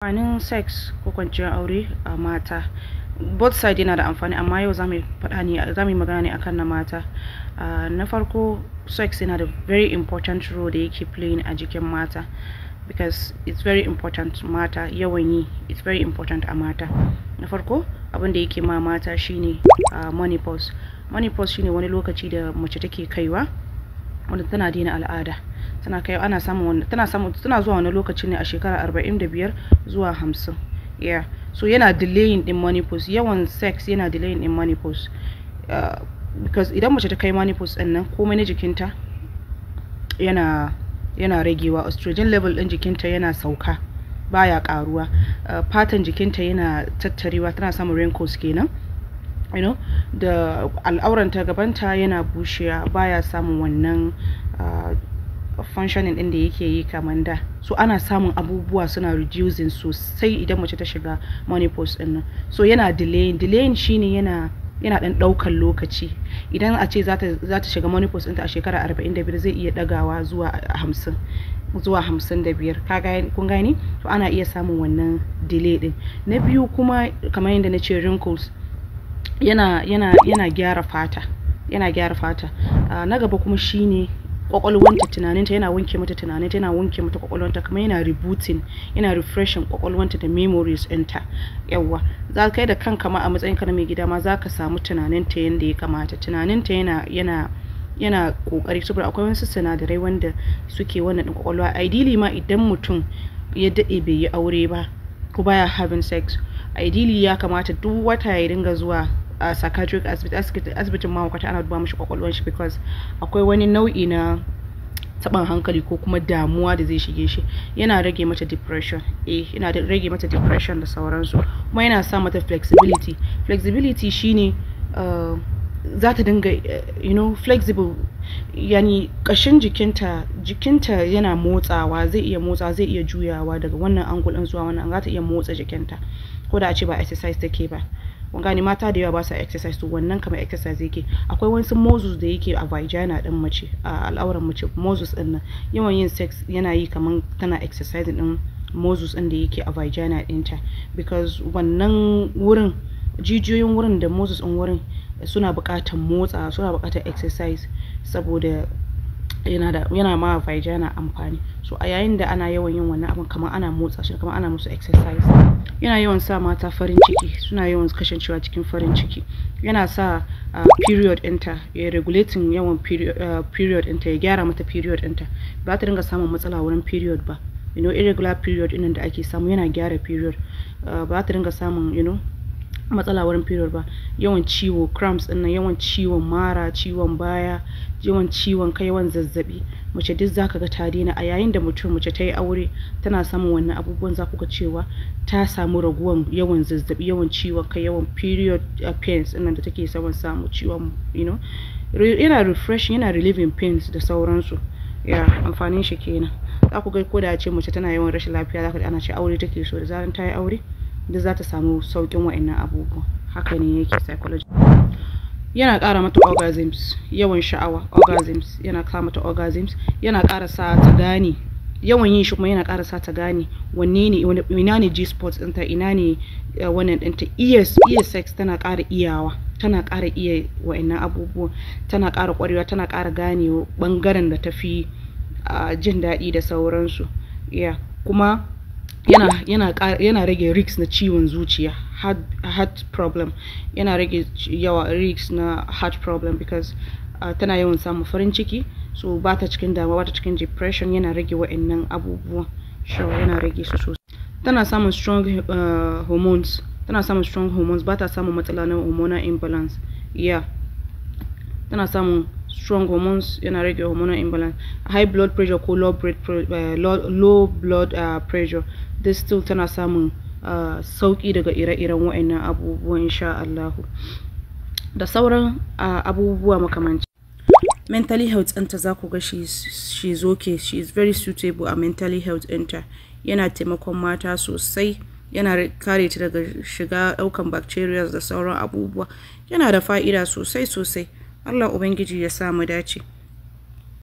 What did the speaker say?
Amfanin sex ko kwanciyar aure a mata, both side yana da amfani, amma yau za mu faɗa ne, za mu yi magana ne akan na mata. Na farko, sex yana da very important role da yake playing a jikin mata, because it's very important. Mata yawan yi, it's very important a mata. Na farko, abin da yake ma mata shine menopause. Menopause shine wani lokaci da mace take kaiwa wanda tana daina al'ada. Tana kai, ana samun wani, tana samu, tana zuwa wani lokaci ne a shekara 45 zuwa 50. Yeah, so yana delaying din menopause. Yawan sex yana delaying din menopause, because idan mace ta kai menopause din nan, komai na jikinta yana ragewa. Estrogen level din jikinta yana sauka, baya karuwa. Fatan jikinta yana tattarewa, tana samun wrinkles kenan, da al'auranta, gabanta yana bushewa, baya samun wannan functioning din da yake yi kamar da. So ana samun abubuwa suna reducing sosai idan mace ta shiga menopause din nan. So yana delaying. Delaying shine yana dan daukan lokaci. Idan a ce za ta shiga menopause ɗinta a shekara 45, zai iya dagawa zuwa 50 zuwa 55. Kun gani? To, ana iya samun wannan delay din. Na biyu kuma, kamar yadda na ce, wrinkles, yana gyara fata, yana gyara fata. Na gaba kuma shine kwakwalwanta, tunaninta. Yana wanke mata tunaninta, yana wanke mata kwakwalwanta, kamar yana rebooting, yana refreshing kwakwalwanta da memories ɗinta. Yawwa, za kai da kanka ma a matsayin ka na mai gida ma za ka samu tunaninta yanda ya kamata. Tunaninta yana kokari, saboda akwai wasu sinadarai wanda suke wannan ɗin kwakwalwa. Ideally ma, idan mutum ya daɗe bai yi aure ba ko baya having sex, ideally ya kamata duk wata ya dinga zuwa a psychiatric asibiti, asibitin mahaukata, ana duba mishi kwakwalwar shi, because akwai wani nau'i na taɓin hankali ko kuma damuwa da zai shige shi. Yana rage mata depression. Eh, yana rage mata depression da sauransu. Kuma yana sa mata flexibility. Flexibility shine za ta dinga flexible, yani kashin jikinta yana motsawa, zai iya motsa, zai iya juyawa daga wannan angle din zuwa wannan. Za ta iya motsa jikinta ko da a ce ba exercise take ba. Kun gane, mata da yawa ba sa exercise, to wannan kamar exercise yake. Akwai wasu muscles da yake a vagina din mace, a al'auran mace. Muscles din nan, yawan yin sex yana yi kamar tana exercise din muscles din da yake a vagina ɗinta, because wannan wurin, jijiyoyin wurin da muscles din wurin suna buƙatar motsa, suna buƙatar exercise, saboda yana ma vagina amfani. So a yayin da ana yawan yin wannan abin, kamar ana motsa shi, kamar ana musu exercise. Yana yawan sa mata farin ciki, suna yawan kasancewa cikin farin ciki. Yana sa period ɗinta ya regulating yawan period ɗinta, ya gyara mata period ɗinta, ba ta dinga samun matsala wurin period ba, irregular period ɗin da ake samu. Yana gyara period, ba ta dinga samun matsala wurin period ba. Yawan ciwo, cramps ɗin nan, yawan ciwon mara, ciwon baya, yawan ciwon kai, yawan zazzabi, mace duk zaka ga ta daina. A yayin da mutum, mace ta yi aure, tana samun wannan abubuwan, za ku ga cewa ta samu raguwan yawan zazzabi, yawan ciwon kai, yawan period pains ɗin nan da take yawan samu, ciwon yana refreshing, yana relieving pains da sauransu. Ya amfanin shi kenan. Za ku ga ko da ce mace tana yawan rashin lafiya, za ka ji ana ce aure take so. Da zaran ta yi aure, duk za ta samu sauƙin wa'annan abubuwa. Haka ne yake psychology. Yana ƙara mata orgasms, yawan sha'awa, orgasms, yana ƙara mata orgasms. Yana ƙara sa ta gane, yawan yin shi kuma yana ƙara sa ta gane wanne ne, ina ne G spot ɗinta, ina ne wannan ɗinta. Iya sex, tana ƙara iyawa, tana ƙara iya wa'annan abubuwan, tana ƙara ƙwarewa, tana ƙara gane ɓangaren da ta fi jin daɗi da sauransu. Yeah, kuma yana rage risk na ciwon zuciya, heart problem. Yana rage yawa risk na heart problem, because tana yawan samun farin ciki, so ba ta cikin damuwa, ba ta cikin depression. Yana rage wa'annan abubuwan. Sure, yana rage su sosai. Tana samun strong hormones, tana samun strong hormones, ba ta samun matsala na hormonal imbalance. Yeah, tana samun strong hormones, yana rage hormonal imbalance. High blood pressure ko low blood pressure, this still tana samun sauki daga ire-iren wa'annan abubuwan, insha Allahu, da sauran abubuwa makamanci. Mentally health ɗinta, za ku ga she is okay, she is very suitable a mentally health ɗinta. Yana taimakon mata sosai, yana kare ta daga shiga ɗaukan bacteria da sauran abubuwa. Yana da fa'ida sosai sosai. Allah Ubangiji ya sa mu dace.